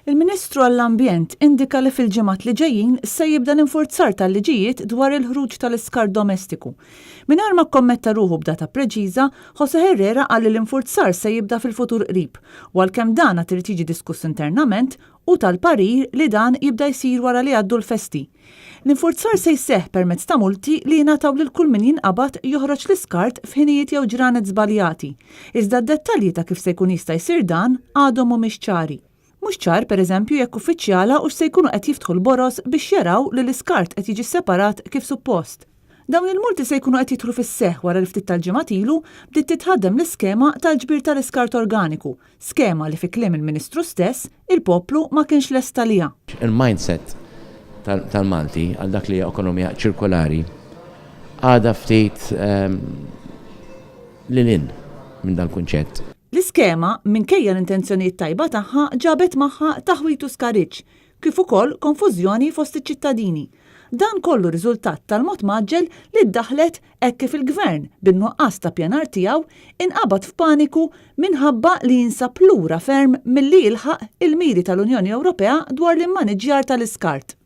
Il-Ministru għall-Ambjent indika li fil-ġimgħat li ġejjin se jibda l-infurzar tal-liġijiet dwar il-ħruġ tal-iskart domestiku. Mingħajr ma kkommetta ruħu b'data preċiża, José Herrera qal li l-infurzar se jibda fil-futur qrib u għalkemm dan għad irid jiġi diskuss internament, hu tal-parir li dan jibda jsir wara li jgħaddu l-festi. L-infurzar se jseħħ permezz ta' multi li jingħataw lil kull min jinqabad joħroġ l-iskart f'ħinijiet jew ġranet żbaljati. Iżda d-dettalji ta' kif se jkun jista' jsir dan għadhom mhumiex ċari. Mhux ċar, pereżempju, jekk uffiċjala hux se jkunu qed jiftħu l-boroż biex jaraw li l-iskart qed jiġi sseparat kif suppost. Dawn il-multi se jkunu qed jidħlu fis-seħħ wara li ftit tal-ġimgħat ilu bdiet titħaddem l-iskema tal-ġbir tal-iskart organiku, skema li fi kliem il-Ministru stess, il-poplu ma kienx lest għaliha. Il-mindset tal-Malti għal dak li hija ekonomija ċirkolari għadha ftit lil hinn minn dal-kunċett. L-iskema, minkejja l-intenzjonijiet tajba tagħha, ġabet magħha taħwid u skariġġ, kif ukoll konfużjoni fost iċ-ċittadini. Dan kollu riżultat tal-mod mgħaġġel li ddaħħlet hekk kif il-Gvern, bin-nuqqas ta' ppjanar tiegħu, inqabad f'paniku minħabba li jinsab lura ferm milli jilħaq il-miri tal-Unjoni Ewropea dwar l-immaniġġjar tal-iskart.